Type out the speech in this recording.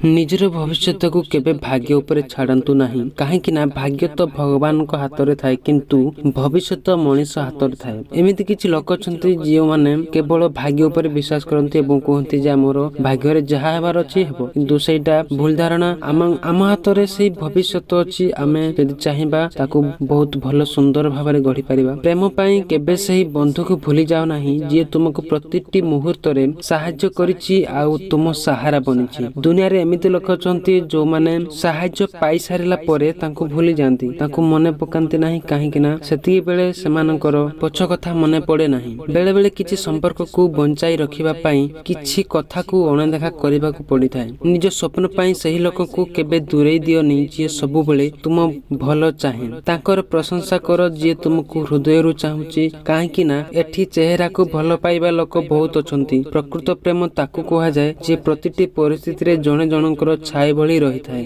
ନିଜର ଭବିଷ୍ୟତକୁ କେବେ ଭାଗ୍ୟ ଉପରେ ଛାଡ଼ନ୍ତୁ ନାହିଁ, କାହିଁକି ନା ଭାଗ୍ୟ ତ ଭଗବାନଙ୍କ ହାତରେ ଥାଏ, କିନ୍ତୁ ଭବିଷ୍ୟତ ମଣିଷ ହାତରେ ଥାଏ। ଏମିତି କିଛି ଲୋକ ଅଛନ୍ତି ଯେଉଁମାନେ କେବଳ ଭାଗ୍ୟ ଉପରେ ବିଶ୍ୱାସ କରନ୍ତି ଏବଂ କୁହନ୍ତି ଯେ ଆମର ଭାଗ୍ୟରେ ଯାହା ହେବାର ଅଛି ହେବ, କିନ୍ତୁ ସେଇଟା ଭୁଲ ଧାରଣା। ଆମ ହାତରେ ସେଇ ଭବିଷ୍ୟତ ଅଛି। ଆମେ ଯଦି ଚାହିଁବା, ତାକୁ ବହୁତ ଭଲ ସୁନ୍ଦର ଭାବରେ ଗଢ଼ି ପାରିବା। ପ୍ରେମ ପାଇଁ କେବେ ସେହି ବନ୍ଧୁକୁ ଭୁଲି ଯାଅ ନାହିଁ, ଯିଏ ତୁମକୁ ପ୍ରତିଟି ମୁହୂର୍ତ୍ତରେ ସାହାଯ୍ୟ କରିଛି ଆଉ ତୁମ ସାହାରା ବନିଛି। ଦୁନିଆରେ ଏମିତି ଲୋକ ଅଛନ୍ତି, ଯୋଉମାନେ ସାହାଯ୍ୟ ପାଇସାରିଲା ପରେ ତାଙ୍କୁ ଭୁଲି ଯାଆନ୍ତି, ତାଙ୍କୁ ମନେ ପକାନ୍ତି ନାହିଁ, କାହିଁକି ନା ସେତିକି ବେଳେ ସେମାନଙ୍କର ପଛ କଥା ମନେ ପଡେ ନାହିଁ। ବେଳେ ବେଳେ କିଛି ସମ୍ପର୍କକୁ ବଞ୍ଚାଇ ରଖିବା ପାଇଁ କିଛି କଥାକୁ ଅଣଦେଖା କରିବାକୁ ପଡିଥାଏ। ନିଜ ସ୍ୱପ୍ନ ପାଇଁ ସେହି ଲୋକକୁ କେବେ ଦୂରେଇ ଦିଅନି, ଯିଏ ସବୁବେଳେ ତୁମ ଭଲ ଚାହେଁ। ତାଙ୍କର ପ୍ରଶଂସା କର, ଯିଏ ତୁମକୁ ହୃଦୟରୁ ଚାହୁଁଛି, କାହିଁକି ନା ଏଠି ଚେହେରାକୁ ଭଲ ପାଇବା ଲୋକ ବହୁତ ଅଛନ୍ତି। ପ୍ରକୃତ ପ୍ରେମ ତାକୁ କୁହାଯାଏ, ଯିଏ ପ୍ରତିଟି ପରିସ୍ଥିତିରେ ଜଣେ ଜଣଙ୍କର ଛାଇ ଭଳି ରହିଥାଏ।